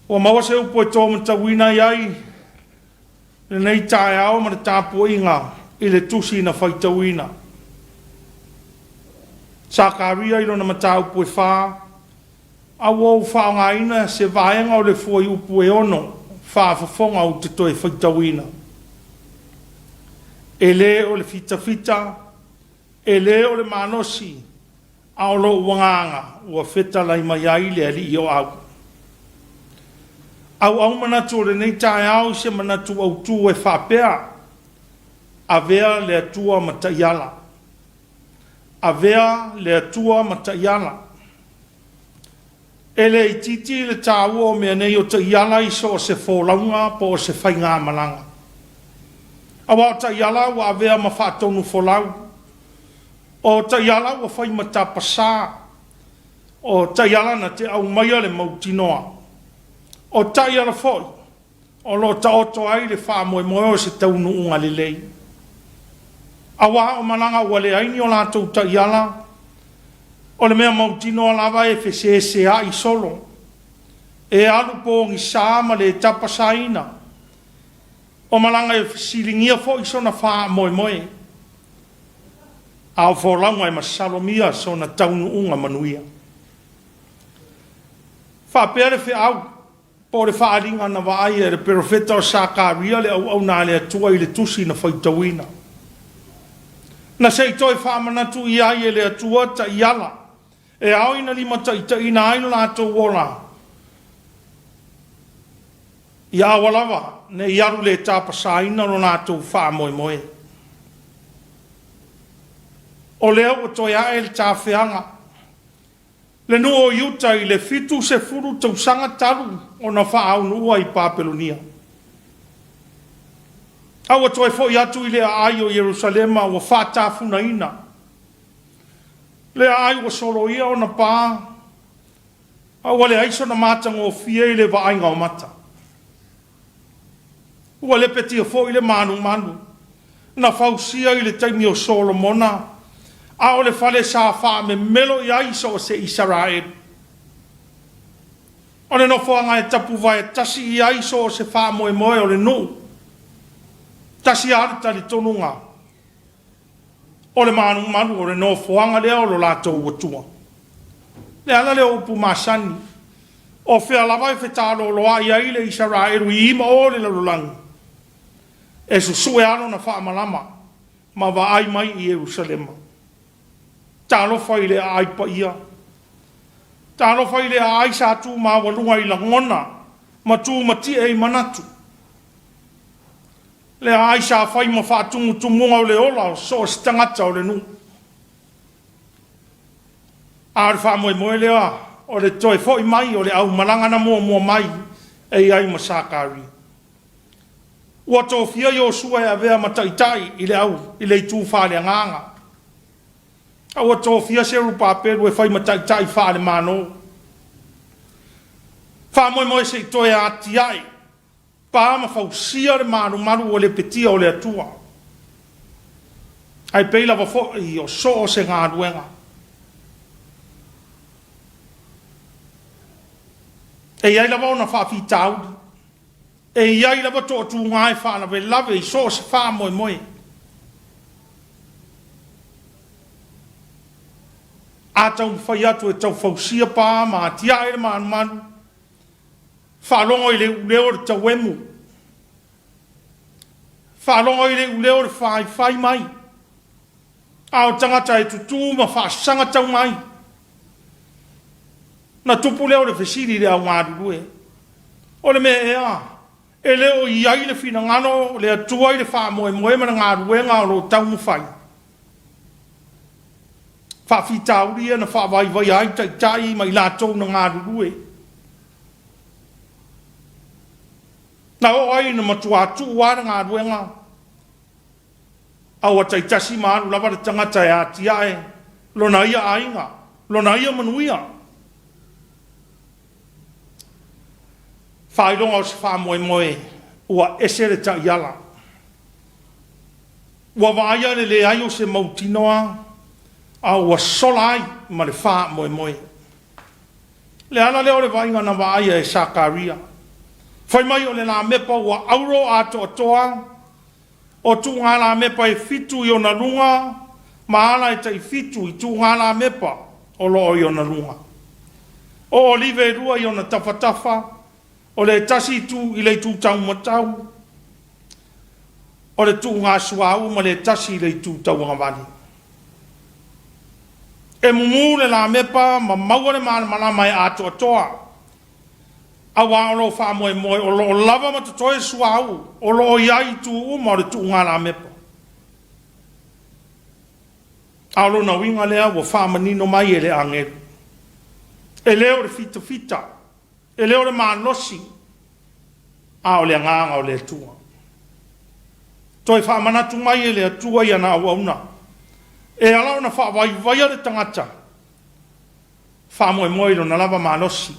Ua maua se upu e to matauina i ai lenei taeao ma le tapuaiga i le tusi na faitauina. Sakaria i lona mataupu e fa, a ua ou faaaogaina se vaega o le fuaiupu e 6 faafofoga ou te toe faitauina. E le o le fitafita, e le o le malosi, a o lou agaga ua fetalai mai ai le Alii o Au. Auau manatu o lenei taeao i se manatu autu e faapea, Avea le Atua ma taiala. Avea le Atua ma taiala. E le itiiti le taua o mea nei o taiala i so o se folauga po o se faigamalaga. Aua o taiala ua avea ma faatonufolau. O taiala ua fai ma tapasā. O taiala na te aumaia le mautinoa. O taiala foi o lo o taoto ai le faamoemoe o se taunuuga lelei. Aua o malaga ua leai ni o latou taiala, o le mea mautinoa lava e feseseai solo, e alu pogisa ma le tapasaina. O malaga e fesiligia foi sona faamoemoe, a o folauga e masalomia sona taunuuga manuia. Faapea le feau po o le faaaliga na vaaia e le perofeta o Sakaria le auauna a le Atua i le tusi na faitauina. Na se i toe faamanatu i ai e le Atua taiala e ao ina limataitaiina ai lo latou ola, ia aua lava ne i alu le tapasaina lo latou faamoemoe. O lea ua toe ae le tafeaga, le nuu o Iuta i le 70 tausaga talu ona faaunuua i Papelonia. A ua toe foi atu i le aai o Ierusalema ua faatafunaina. Le aai ua soloia ona pa, a ua leai sona matagofie i le vaaiga o mata. Ua lepetia foi le malumalu na fausia i le taimi o Solomona, a o le fale sa faamemelo i ai so o se Isaraelu. O le nofoaga e tapuvae tasi i ai so o se faamoemoe o le nuu. Tasi lava le talitonuga, o le malumalu o le nofoaga lea o lo latou Atua. Le ala lea o upu masani, o fea lava e fetaaloloai ai le Isaraelu i i ma o le lalolagi, e susue lava lona faamalama ma vaai mai i Ierusalema. Talofa i le aai paia, talofa i le aai sa tu maualuga i lagona ma tumatie i manatu, le aai sa fai ma faatumutumuga o le ola o so o se tagata o le nuu. A o le faamoemoe lea o le toe foi mai o le aumalaga na muamua mai e i ai ma Sakaria. Ua tofia Iosua e avea ma taitai i le au i le itu faaleagaga. A ua tofia Serupapelu e fai ma taitai faale-Malo. Faamoemoe se i toe atiae pa ma fausia le malumalu ua lepetia o le Atua. Ae pei lava foi o so o se galuega. E i ai lava ona faafitauli. E i ai lava toatuga e faalavelave i so o se faamoemoe. A taumafai atu e tau fausia pa ma atiae le malumalu, faalogo i le iuleo o le tauemu, faalogo i le iuleo o le faifai mai, a o tagata e tutu ma faasaga tau mai. Ona tupu lea o le fesili i le au galulue, o le mea ea e le o i ai le finagalo o le Atua i le faamoemoe ma le galuega o lo o taumafai? Faafitauli ia na faavaivaia ai taitai ma i latou na galulue. Na oo ai ina matua tuu lava le galuega, a ua taitasi ma alu lava le tagata e atiae lona ia aiga, lona ia manuia. Faailoga o se faamoemoe ua ese le taiala. Ua vaaia le leai o se mautinoa a ua sola ai ma le faamoemoe. Le ala lea o le vaaiga na vaaia e Sakaria. Fai mai o le lamepa ua auro atoatoa, o tuugalamepa e fitu i ona luga ma ala e taifitu i tuugalamepa o lo o i ona luga. O olive e lua i ona tafatafa, o le tasi itu i le itu taumatau o le tuugasuauu ma le tasi i le itu tauagavale. E mumu le lamepa ma maua le malamalama e atoatoa, aua o lo o faamoemoe o lo o lava ma totoe suauu o lo o i ai i itu uma o le tuugalamepa. A o lona uiga lea ua faamanino mai e le agelu, e le o le fitafita, e le o le malosi, a o le agaga o le Atua. Toe faamanatu mai e le Atua i ana auauna, e ala ona faavaivaia le tagata, faamoemoe i lona lava malosi.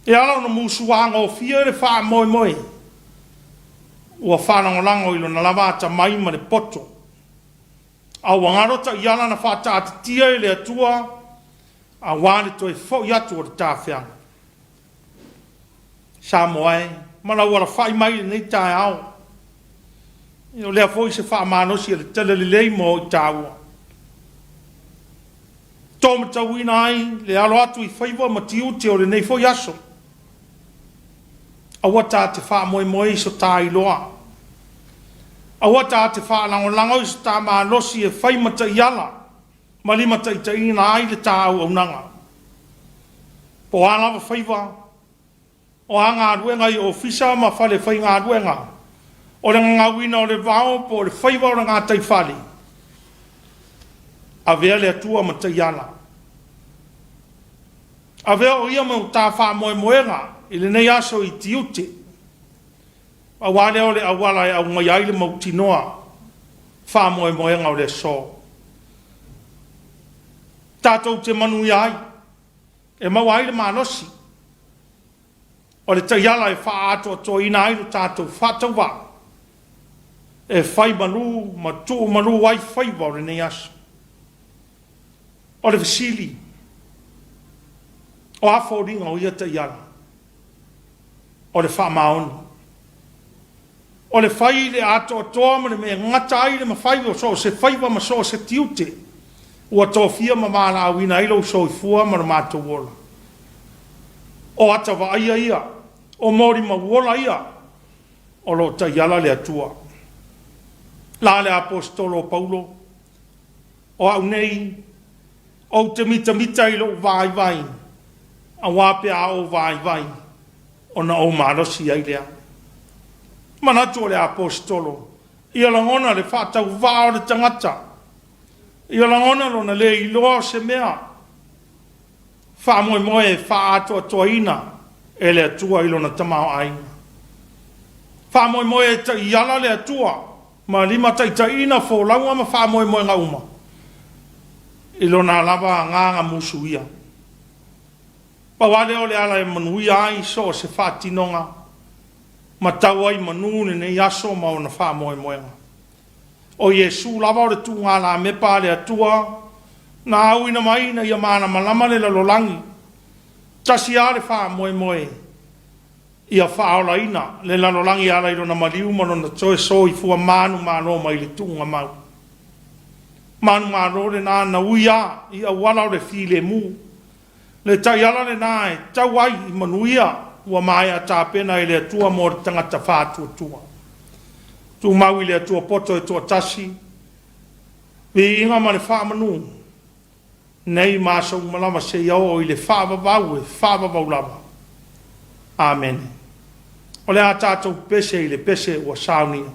E ala ona musuagofie le faamoemoe, ua faalagolago i lona lava atamai ma le poto, a ua galo taiala na faataatitia e le Atua aua le toe foi atu o le tafeaga. Samoa e, ma lau alafai mai i lenei taeao, o lea foi se faamalosi o le Talalelei mo i taua. To matauina ai le alo atu i faiva ma tiute o lenei foi aso. Aua ta te faamoemoe i so ta iloa. Aua ta te faalagolago i so ta malosi e fai ma taiala ma limataitaiina ai le ta auaunaga. Po o a lava faiva, o a galuega i ofisa ma fale faigaluega, o le gagauina o le vao po o le faiva o le gataifale, avea le Atua ma taiala. Avea o ia ma ta faamoemoega i lenei aso i tiute, aua lea o le auala e aumaia ai le mautinoa faamoemoega o le aso. Tatou te manuia ai, e maua ai le malosi o le taiala e faaatoatoaina ai lo tatou faatauvaa e fai malu ma tuumalu ai faiva o lenei aso. O le fesili, o a foliga o ia taiala? O le faamaoni. O le fai i le atoatoa ma le mea e gata ai le mafai o so o se faiva ma so o se tiute ua tofia ma valaauina ai lou soifua ma lo matou ola. O ata vaaia ia, o molimau ola ia, o lo o taiala le Atua. La le Aposetolo o Paulo, o au nei, ou te mitamita i lou vaivai, aua pe a ou vaivai, ona ou malosi ai lea. Manatu o le Aposetolo, ia lagona le faatauvaa o le tagata, ia lagona lona le iloa o se mea, faamoemoe e faaatoatoaina e le Atua i lona tamaoaiga. Faamoemoe e taiala le Atua ma limataitaiina folauga ma faamoemoega uma i lona lava agaga musuia. Pau lava lea o le ala e manuia ai so o se faatinoga ma tau ai manu lenei aso ma ona faamoemoega. O Iesu lava o le tugalamepa a le Atua na auina mai ina ia malamalama le lalolagi. Tasi lava le faamoemoe ia faaolaina le lalolagi e ala i lona maliu ma lona toe soifua manumalo mai le tuugamau. Manumalo lena na ui lava i auala o le filemu. Le taiala lena e tau ai i manuia ua maea tapena e le Atua mo le tagata faatuatua. Tumau i le Atua poto e toatasi, viiga ma le faamanu, nei ma aso uma lava seia oo i le faavavau e faavavau lava. Amene. O le a tatou pese i le pese ua saunia.